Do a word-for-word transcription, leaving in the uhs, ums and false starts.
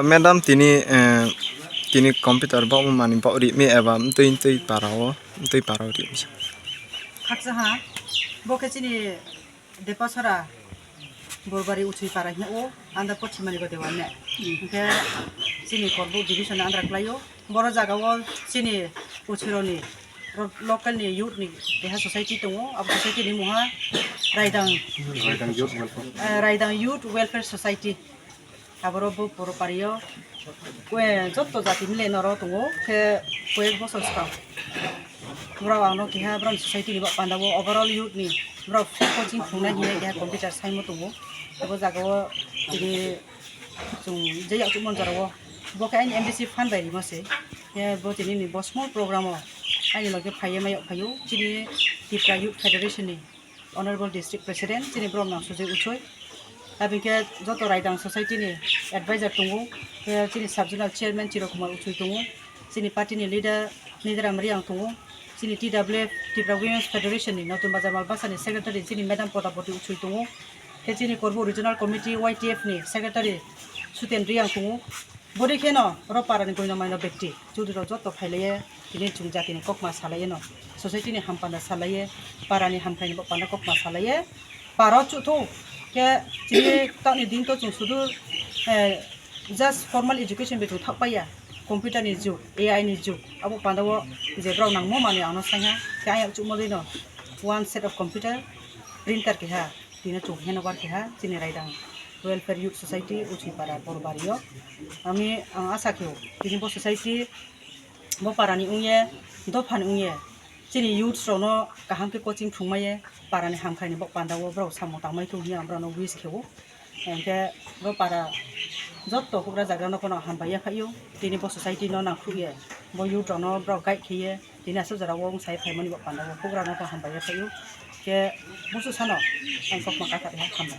Madam, tini, eh, tini computer bo mani bo ri mi eba mtwi mtwi para o, mtwi para o ri mi. Khaksa ha, bo khe chini Depasora Borbari Uchui para hino o, anda pochimani go dewa ne. Hingke chini Korbuk division andra klaio. Boro jaga o chini Uchironi ro-, local ni youth ni keha society tongo. Abo society ni mungha Raidang, Raidang Youth Welfare. Eh, Raidang Youth Welfare Society. Aboro bo poro pario, kue-, jotto jati mile noro tongo, khe koyek bosor swkang. Borok ang no keha borok society ni ba panda o overall youth ni borok free coaching khungnai hinwi keha computer saimo tongo. Abo jaga o tini chwng je yak chukmani jora o bo khe aini M D C fund bai rimo se. Khe bo tini ni bo small program o aini loge phaiye ma yok phaio chini Tipra Youth Federation ni Honorable District President, chini borok nang Sujay Uchoi. Aboni khe joto Raidang Society ni advisor tongo, khe chini Sub Zonal Chairman Chiro Kumar Uchoi tongo, chini party ni leader Nidaram Riang tongo, chini T W F Tipra Women's Federation ni Notun Bazar Malbasa ni secretary chini Madam Podapoti Uchoi tongo, khe chini Korbuk Regional Committee Y T F ni secretary Suten Riang tongo. Bodi kheno oro para ni goino maino bekti chudri rok joto phailaye tini chwng jati ni kokma salaye no, society ni hampanda salaye, para ni hamkhai ni bo panda kokma salaye, para o chutho khe chini tak ni din to chwng sudu, eh, just formal education bai chwng thak paiya, computer ni jug, A I ni jug, abo panda o je borok nangmo manwi ang no saiha khe ayang chukmo dei no one set of computer, printer keha tini chwng hand over keha chini Raidang Welfare Youth Society Uchipara Borbari o. Ami ang asa khe o tini bo society bo para ni wngye, dopha ni wngye chini youths rok no kaham khe coaching phungmaiye, para ni hamkhai ni bo panda o borok samung tangmai thung hinwi ang borok no wish khe o. Hingkhe bo para jotto hugra jagra no phano hambai ya phai o, tini bo society no nangkhuk ye, bo youth rok no borok guide khe ye, tini aswk jora o wng sai phaimani bo panda o hugra no bo hambai ya phai o. Khe busu sano ang kokma kathar ya hambai.